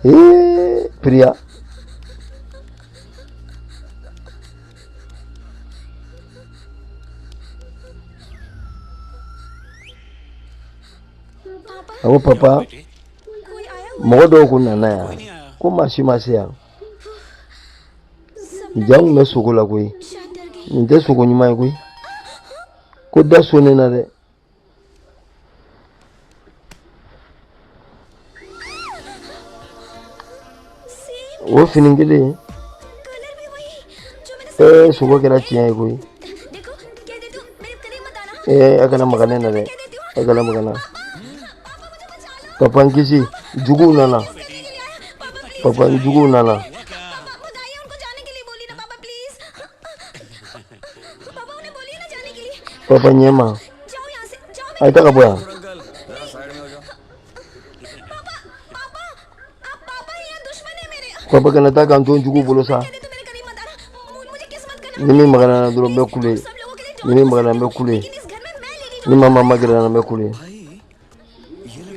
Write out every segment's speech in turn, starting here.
Ee Priya, a ko papa, mɔgɔ dɔw kun nana yan. Ko maa si ma se yan. Ja kun bɛ sogo la koyi. Nin tɛ sogo ɲuman ye koyi. Ko da sonnen na dɛ. O fini kelen, ee, sogo kɛra tiɲɛ ye koyi. Ee, a kana maga ne na dɛ, a kana maga na. Papa, n kisi, juguw nana. Papa, n juguw nana. Papa, ɲɛma, a ye taga bɔ yan. Papa, kana taa k'an to juguw bolo sa. Ni min magara na dɔrɔn, n bɛ kule. Ni min magara, n bɛ kule. Ni maa ma gɛrɛ na, n bɛ kule.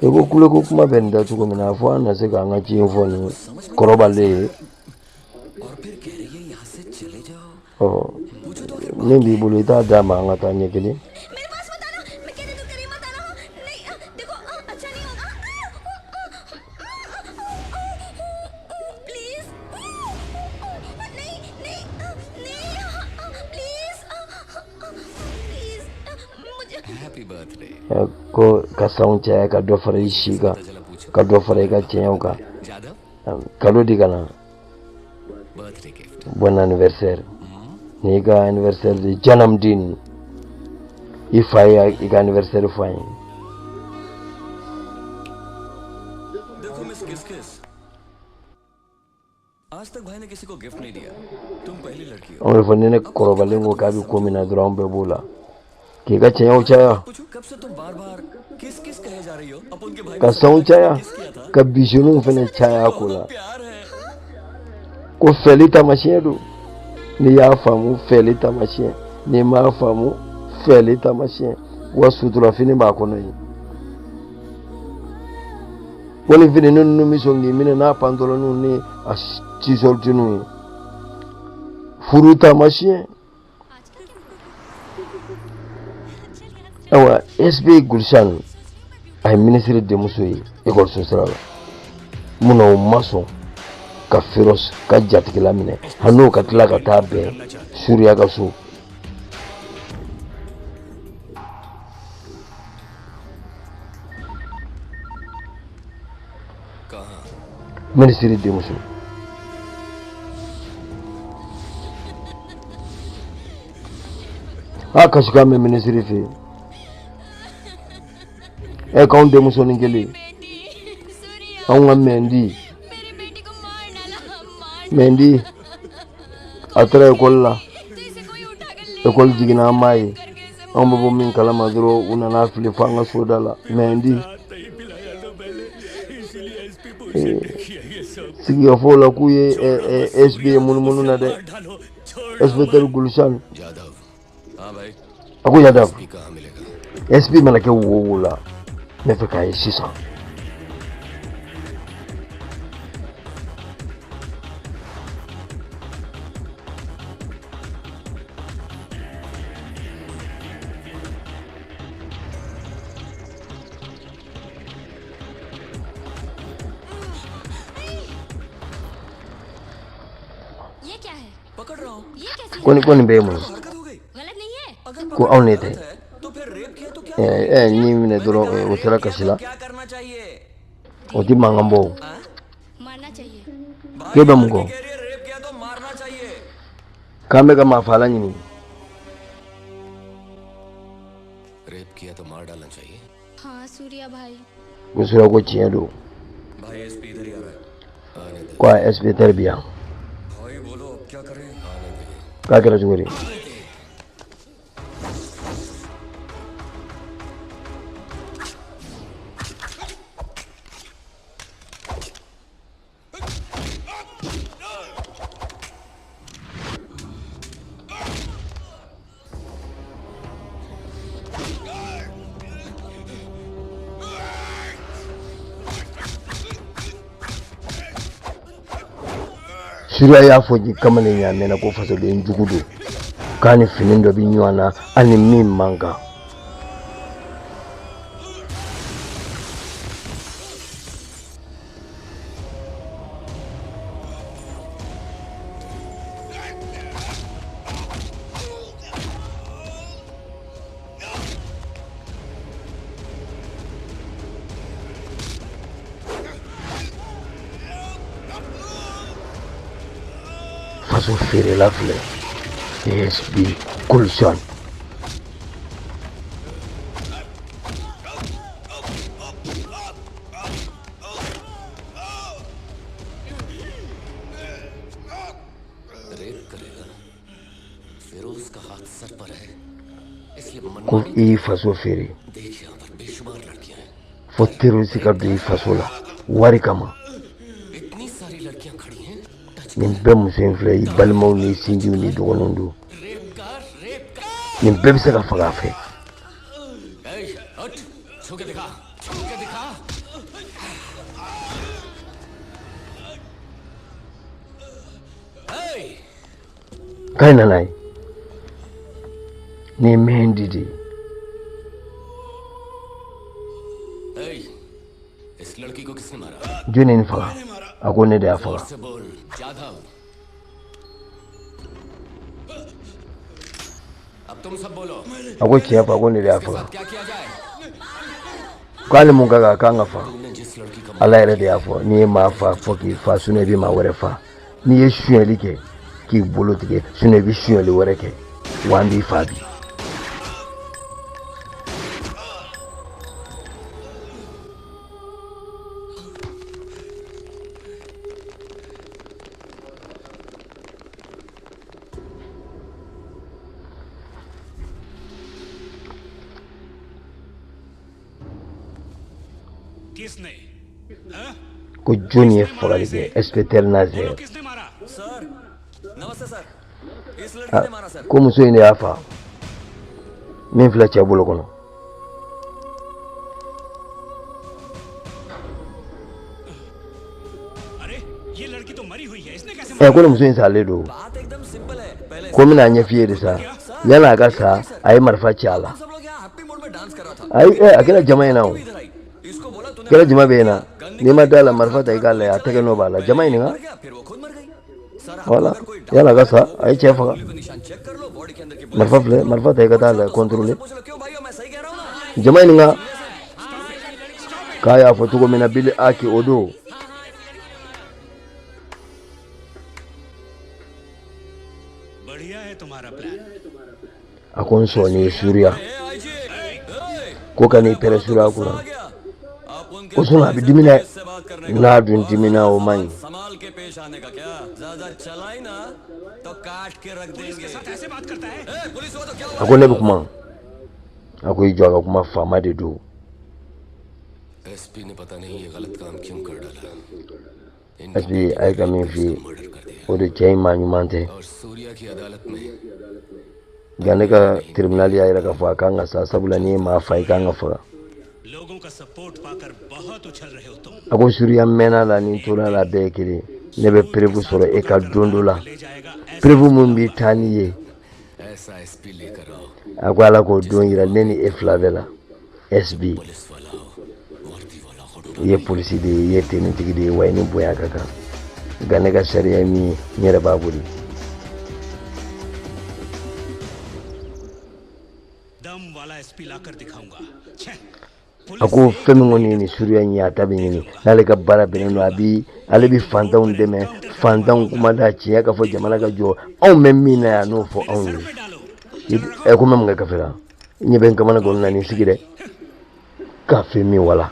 I ko kule ko kuma bɛ nin da cogo min na, a fɔ an na se k'an ka ci fɔ nin kɔrɔbalen ye. Ɔ, min b'i bolo, i t'a d'a ma, an ka taa ɲɛ kelen. Ko ka sanw caya, ka dɔ fara i si kan, ka dɔ fara i ka tiɲɛw kan. Cadeau di ka na. Bon anniversaire. Ni i ka anniversaire de, जन्मदिन, i fa ye i ka anniversaire fɔ an ye. देखो मिस किस किस, आज तक भाई ने किसी को गिफ्ट नहीं दिया, तुम पहली लड़की हो। Anw bɛ fɔ ni ne kɔrɔbalen ko k'a bɛ ko min na dɔrɔn, anw bɛɛ b'o la k'i ka tiɲɛw caya. पूछो, कब से तुम बार बार किस किस कहे जा रही हो? अपन के भाई Ka sanw caya, ka bisouninw fɛnɛ caya a ko la. प्यार है। Ko fɛli taamasiyɛn don. N'i y'a faamu, fɛli taamasiyɛn. N'i m'a faamu, fɛli taamasiyɛn. Wa suturafini b'a kɔnɔ yen. Ko ni fini ninnu bɛ sɔn k'i minɛ n'a pantalonniw ni a t-shirtiniw ye, furu taamasiyɛn. Ayiwa, SP Gulshan, a ye minisiri denmuso ye ekɔliso sira la. Munna o ma sɔn ka Feroz ka jatigila minɛ, hali n'o ka tila ka taa bɛn Suriya ka so? Minisiri denmuso a kasikan bɛ minisiri fɛ yen. Ɛ, k'anw denmusonin kelen, anw ka mɛndi mɛndi, a taara ekɔli la, ekɔli jiginna, an m'a ye. Anw bɛ bɔ min kalama dɔrɔn, u nana fili fo an ka soda la. Mɛndi, sigikafɔw la, k'u ye SP ye munumunu na dɛ, inspecteur Gulshan. A ko Yadav, SP mana kɛ wo wo la, n bɛ fɛ k'a ye sisan. Ko nin bɛɛ ye mun ye? Ko anw ne tɛ ɛ ni minɛ dɔrɔn, o sera kasi la, o ti mankan bɔ o. K'e bɛ mun kɔ? K'an bɛ ka maafala ɲini. Rape किया तो मार डालना चाहिए। हाँ सूर्या भाई। Ko Sura ko tiɲɛ don. भाई, एसपी इधर ही आ रहा है, आने दे। Ko a inspecteur bi yan. भाई, बोलो अब क्या करें? आने दे। K'a kɛra cogo di? Suriya y'a fɔ ji kamalen ye a mɛnna ko fasoden jugu don, k'a ni fini dɔ bɛ ɲɔgɔn na ani min man kan. Faso feerela filɛ, ASP Gulshan. Ko i y'i faso feere fo terroriste ka don i faso la wari kama. Nin bɛɛ muso in filɛ, i balimaw ni sinjiw ni dɔgɔninw don, nin bɛɛ bɛ se ka faga a fɛ. K'a nana ye nin ye Mehndi de ye. Jɔn ye nin faga? A ko ne de y'a faga. A ko tiɲɛ fɔ. A ko ne de y'a faga. K'ale mun ka kan, a kan ka faga. Ala yɛrɛ de y'a fɔ, n'i ye maa fa fɔ k'i fa, sinɔn i bɛ maa wɛrɛ fa. N'i ye sonyɛli kɛ k'i bolo tigɛ, sinɔn i bɛ sonyɛli wɛrɛ kɛ, wa an b'i fa bi. Ko jɔn ye fagali kɛ? Inspecteur Nazir ko muso in de y'a fa min filɛ cɛ bolo kɔnɔ. Ɛ, ko ni muso in salen don, ko n bɛna a ɲɛf'i ye de sa. Yanni a ka sa, a ye marifa ci a la. Ayi, ɛ, a kɛra jama in na, o kɛra jama bɛ yen na. N'i ma da la, marifa ta i k'a lajɛ, a tɛgɛ nɔ b'a la. Jama ɲininka, wala yanni a ka sa, a ye cɛ faga. Marifa filɛ, marifa ta i ka taa lajɛ, contrôler. Jama ɲininka k'a y'a fɔ cogo min na bili aki o don. A ko n sɔn ye Suriya ko ka n'i pɛrɛn Suriya kunna ko sinɔn a bɛ dimi dɛ. N'a dun dimina, o man ɲi. A ko ne bɛ kuma. A ko i jɔ a ka kuma, faama de don. Parce que a ye ka min f'i ye, o de cɛ in maa ɲuman tɛ. Nka ne ka tribunal y'a yira k'a fɔ a kan ka sa, sabula n'i ye maa fa, i kan ka faga. A ko Suriya mɛnna la ni tora la, bɛɛ ye kelen. Ne bɛ preuve sɔrɔ e ka don dɔ la, preuve mun b'i taa n'i ye. A ko Ala k'o don yira ne ni e fila bɛɛ la. SB, i ye polisi de ye, i ye tenitigi de ye, wa i ni bonya ka kan. Nka ne ka sariya ye min ye, n yɛrɛ b'a boli. A ko fɛn min kɔni ye nin Suriya in ye, a ta bɛ ɲini n'ale ka baara bɛnnen don. A bi ale bɛ fantanw dɛmɛ, fantanw kuma da tiɲɛ ka fɔ jamana ka jɔ. Anw bɛ min na yan, n'o fɔ anw ye. Ɛ, ko n bɛ mun kɛ kafe la? N ɲɛ bɛ n kamana gɔni na, nin sigi dɛ, kafe min wala.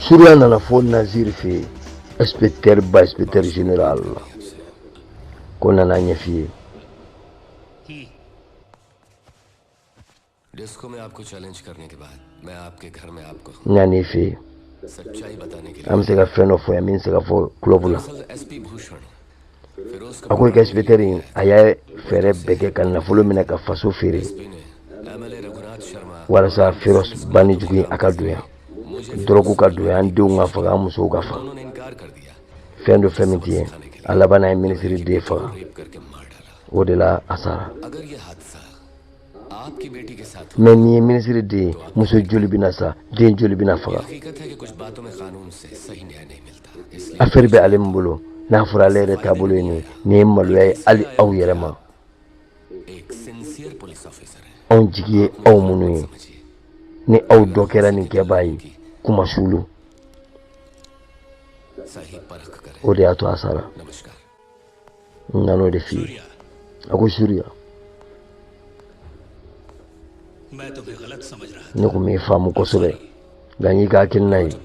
Suriya nana fo Nazir fɛ yen, inspecteur ba, inspecteur général la, ko nana ɲɛf'i ye. Disco में आपको चैलेंज करने के बाद मैं आपके घर में आपको N nan'i fɛ yen, सच्चाई बताने के an bɛ se ka fɛn dɔ fɔ yan min tɛ se ka fɔ club la. लिए SP Bhushan Feroz A ko i ka inspecteur in, a y'a fɛɛrɛ bɛɛ kɛ ka nafolo minɛ ka faso feere. SP ने MLA Raghunath Sharma Walasa Feroz banni jugu in a ka don yan, dɔrɔgu ka don yan, an denw ka faga, an musow ka faga. Fɛn dɔ fɛn min tɛ yen, a laban ye minisiri den faga, o de la a sara. Mais n'i ye minisiri den ye, muso joli bɛna sa, den joli bɛna faga? Affaire bɛ ale min bolo, n'a fɔra ale yɛrɛ taabolo ye nin, nin ye maloya ye hali aw yɛrɛ ma. Anw jigi ye aw minnu ye, ni aw dɔ kɛra nin kɛbaa ye, kuma sulu o de y'a to a sara. N nan'o de f'i ye. A ko Suriya, ne kun m'i faamu kosɛbɛ, nka n y'i ka hakilina ye,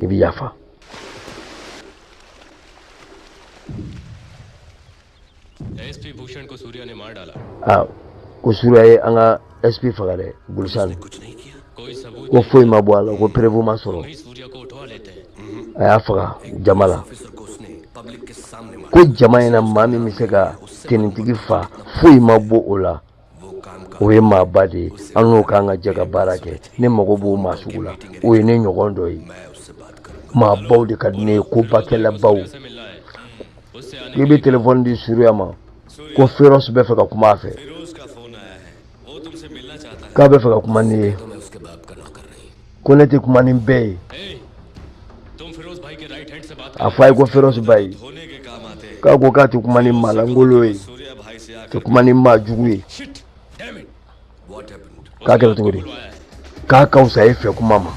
i bɛ yafa. Aa, ko Suriya ye an ka SP faga dɛ, Gulsan. Ko foyi ma bɔ a la, ko preuve ma sɔrɔ, a y'a faga jama la. Ko jama in na, maa min bɛ se ka tenitigi fa, foyi ma bɔ o la, o ye maaba de ye. An n'o k'an ka jɛ ka baara kɛ. Ne mago b'o maa sugu la, o ye ne ɲɔgɔn dɔ ye. Maabaw de ka di ne ye, kobakɛlabaw. K'i bɛ telefɔni di Suriya ma, ko Feroz bɛ fɛ ka kuma a fɛ, k'a bɛ fɛ ka kuma n'i ye. Ko ne tɛ kuma ni bɛɛ ye. A fɔ a ye ko Feroz ba ye k'a ko k'a tɛ kuma ni maa lankolon ye, tɛ kuma ni maa jugu ye. K'a kɛra cogo di? K'a ka fisa e fɛ kuma ma.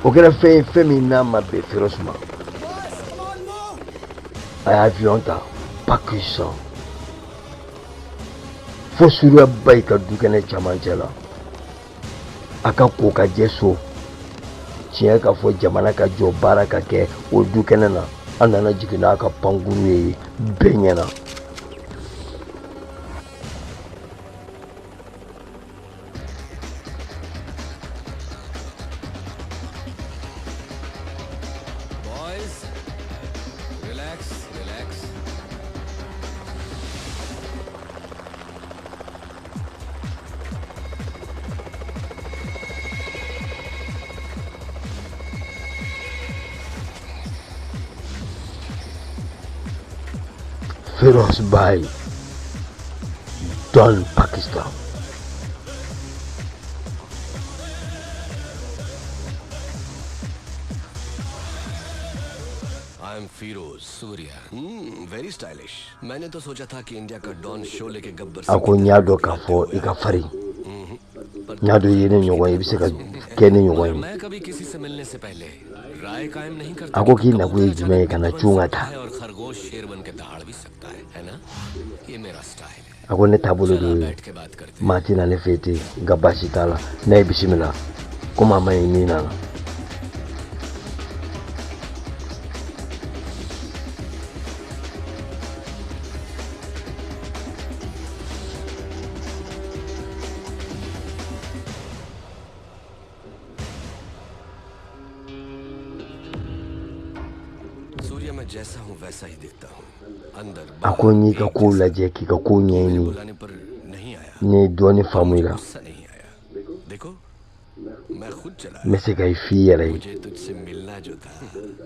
O kɛra fɛn ye, fɛn min n'a ma bɛn Feroz ma. A ye avion ta Pakistan fo Suriya ba ka dukɛnɛ camancɛ la, a ka ko ka jɛ so. Tiɲɛ ka fɔ, jamana ka jɔ, baara ka kɛ o dukɛnɛ na. An nana jigin n'a ka pankuru ye bɛɛ ɲɛna. Boys, relax relax. Feroz Bhai, Don Pakistan. I am Firoz Surya. Very stylish. मैंने तो सोचा था कि India का don Sholay के Gabbar A ko n y'a dɔn k'a fɔ i ka farin, n y'a dɔn i ye ne ɲɔgɔn ye, i bɛ se ka kɛ ne ɲɔgɔn ye. मैं कभी किसी से मिलने से पहले राय कायम नहीं करता। A ko k'i nakun ye jumɛn ye ka na cun ka taa? है और खरगोश शेर बन के दहाड़ भी सकता है ना? ये मेरा स्टाइल है। A ko ne taabolo de y'o ye. बैठ के बात करते हैं। Maa tɛ na ne fɛ ten, nka baasi t'a la, n'a ye bisimila komi a ma ɲi n'i nana. सूर्य, मैं जैसा हूँ वैसा ही दिखता हूँ, अंदर A ko n y'i ka kow lajɛ, k'i ka kow ɲɛɲini, बुलाने पर नहीं आया। Ne ye dɔɔnin faamu i la. गुस्सा नहीं आया। देखो, मैं खुद चला N bɛ se ka i f'i yɛrɛ ye. मुझे तुझसे मिलना जो था,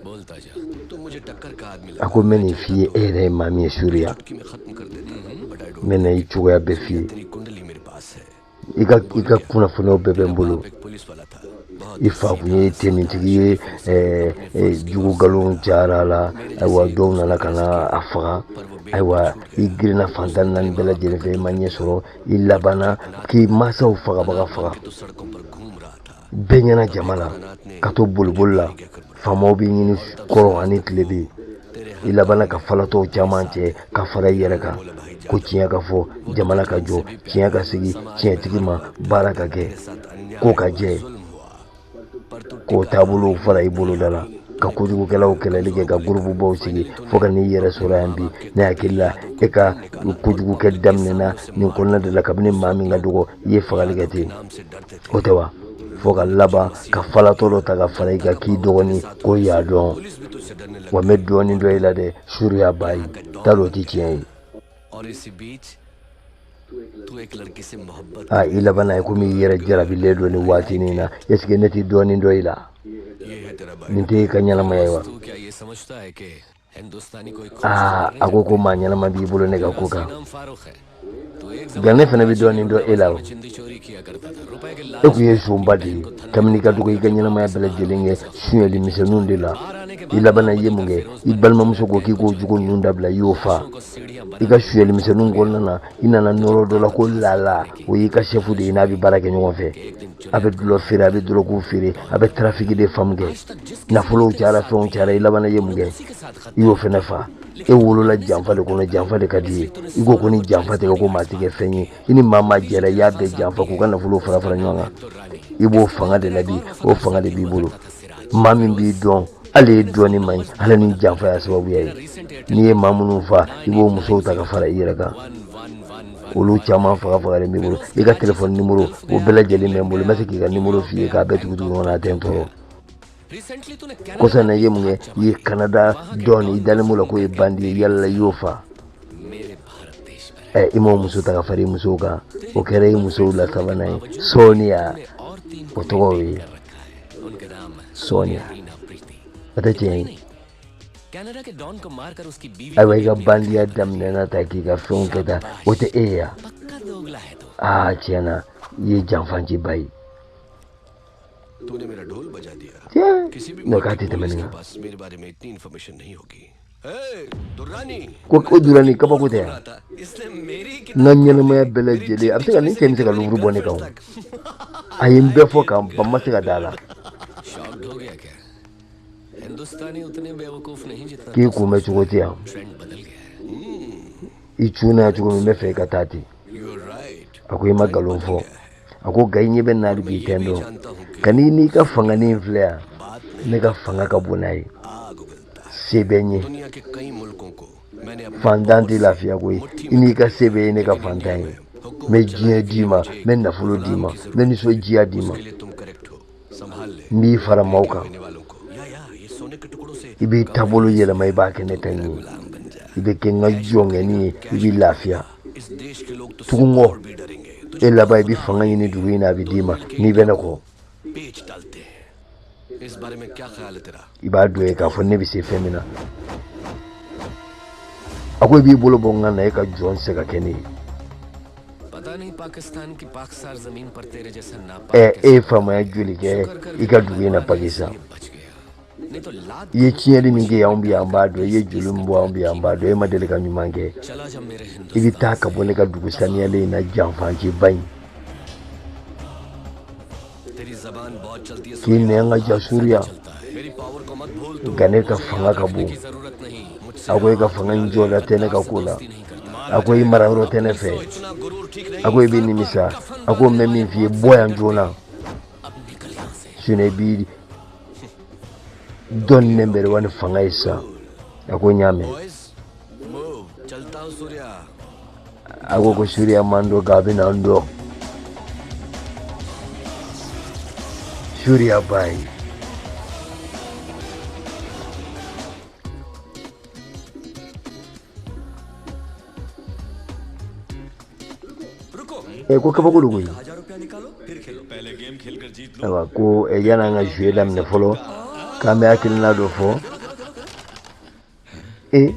बोलता जा तो मुझे टक्कर का आदमी A ko n bɛ nin f'i ye, e yɛrɛ ye maa min ye, Suriya, चुटकी में खत्म कर देता, but I n bɛ na i cogoya bɛɛ f'i ye. तेरी कुंडली मेरे पास है। I ka kunnafoniyaw bɛɛ bɛ n bolo. बाप एक पुलिस वाला था, बहुत I fa kun ye tenitigi ye, jugu nkalon cayara a la. Ayiwa, dɔw nana ka na a faga. Ayiwa, i girinna fantan naani bɛɛ lajɛlen fɛ, i ma ɲɛ sɔrɔ, i labanna k'i mansaw fagabaga faga तो सड़कों पर घूम रहा था। Bɛɛ ɲɛna jama la, ka to boliboli la, faamaw b'i ɲini kɔrɔ ani tilebin. I labanna ka falatɔw caman cɛ ka fara i yɛrɛ kan. Ko tiɲɛ ka fɔ, jamana ka jɔ, tiɲɛ ka sigi tiɲɛtigi ma, baara ka kɛ, ko ka jɛ, k'o taabolow fara i bolo da la, ka kojugukɛlaw kɛlɛli kɛ, ka gurupubaw sigi, fo ka n'i yɛrɛ sɔrɔ yan bi. Ne hakili la, e ka kojugukɛ daminɛna nin kɔnɔna de la, kabini maa min ka dɔgɔ, i ye fagali kɛ ten, नाम से डरते थे। O tɛ wa? Fo ka laban ka falatɔ dɔ ta ka fara i kan k'i dɔgɔnin ko y'a dɔn, wa n bɛ dɔɔnin dɔn i la dɛ. Surya Bhai, t'a dɔn o tɛ tiɲɛ ye. Aa, i labanna ye komi i yɛrɛ jarabilen don nin waatinin na. Est ce que ne tɛ dɔɔnin dɔn i la? Nin tɛ e ka ɲɛnamaya ye wa? Aa, a ko maa ɲɛnama b'i bolo ne ka ko kan, nka ne fana bɛ dɔɔnin dɔn e la. O e kun ye sonba de ye kabini i ka dɔgɔ. I ka ɲɛnamaya bɛɛ lajɛlen kɛ sonyɛli misɛnninw de la. I labanna i ye mun kɛ? I balimamuso ko k'i k'o jogo ninnu dabila, i y'o fa. I ka sonyɛli misɛnninw kɔnɔna na, i nana nɔrɔ dɔ la ko Lala. O y'i ka sɛfu de ye, n'a bɛ baara kɛ ɲɔgɔn fɛ. A bɛ dulɔ feere, a bɛ dɔrɔguw feere, a bɛ trafic de femme kɛ. Nafolow cayara, fɛnw cayara. I labanna i ye mun kɛ? I y'o fɛnɛ fa. E wolola janfa de kɔnɔ, janfa de ka di ye. I ko ko ni janfa tɛ kɛ ko maa tɛ kɛ fɛn ye. I ni maa maa jɛra, i y'a bɛɛ janfa k'u ka nafolo fara fara ɲɔgɔn kan. I b'o fanga de la bi, o fanga de b'i bolo. Maa min b'i dɔn, hali ye dɔɔni man ɲi, hali ni janfa y'a sababuya ye. N'i ye maa minnu fa, i b'o musow ta ka fara i yɛrɛ kan. Olu caman faga fagalen b'i bolo. I ka telefɔni nimoro, o bɛɛ lajɛlen bɛ n bolo. N bɛ se k'i ka nimoro f'i ye k'a bɛɛ tugu tugu ɲɔgɔn na, a tɛ n tɔɔrɔ. Kɔsa na, i ye mun kɛ? I ye Kanada dɔɔni, i dalen b'o la k'o ye bandi ye, yala i y'o fa. Ɛ, i m'o muso ta ka fara i musow kan, o kɛra i musow la sabanan ye. Sɔniya, o tɔgɔ ye Sɔniya, o tɛ tiɲɛ ye. Ayiwa, i ka bandiya daminɛna ta k'i ka fɛnw kɛ tan, o tɛ e ye yan. Aa, tiɲɛ na, i ye janfanciba ye. Tiɲɛ k'a tɛ tɛmɛ nin kan. Ko Durani, kabako tɛ yan. N ka ɲɛnamaya bɛɛ lajɛlen, a bɛ se ka nin cɛ in bɛ se ka luburu bɔ ne kan. O a ye n bɛɛ fɔ k'an ban, n ma se ka da a la. K'i kunbɛ cogo tɛ yan. I cunna cogo min, n bɛ fɛ i ka taa ten. A ko i ma nkalon fɔ. A ko nka i ɲɛ bɛ n'a bi tɛ dɔn ka n'i ka fanganin filɛ yan. Ne ka fanga ka bon n'a ye, se bɛ n ye. Fantan tɛ lafiya koyi. I n'i ka se bɛ ye, ne ka fantan ye. N bɛ diɲɛ d'i ma, n bɛ nafolo d'i ma, n bɛ nisɔndiya d'i ma, n b'i fara maaw kan. I b'i taabolo yɛlɛma, i b'a kɛ ne ta ye, i bɛ kɛ n ka jɔnkɛni ye, i b'i lafiya. Tugu n kɔ, e laban i bɛ fanga ɲini dugu in na, a bɛ d'i ma n'i bɛ ne kɔ. I b'a dɔn ye k'a fɔ ne bɛ se fɛn min na. A ko i b'i bolo bɔ n kan na, e ka jɔn tɛ se ka kɛ ne ye. Ɛ, e ye faamaya joli kɛ i ka dugu in na Pakistan? I ye tiɲɛni min kɛ, anw bɛ yan, an b'a dɔn. I ye joli min bɔ, anw bɛ yan, an b'a dɔn. E ma deli ka ɲuman kɛ. I bɛ taa ka bɔ ne ka dugu saniyalen in na, janfanciba in. K'i nɛn ka ja Suruya, nka ne ka fanga ka bon. A ko e ka fanga in jɔda tɛ ne ka ko la. A ko i mara yɔrɔ tɛ ne fɛ. A ko i bɛ nimisa. A ko n bɛ min f'i ye, bɔ yan joona, sinon i b'i dɔn nɛnbɛrɛ wa ni fanga ye sisan. A ko n y'a mɛn. A ko Suruya man dɔn k'a bɛna n dɔn. Suruya Bhai. Ɛ, ko kabako don koyi. Ayiwa, ko yan'an ka jouer daminɛ fɔlɔ, k'an bɛ hakilina dɔ fɔ. E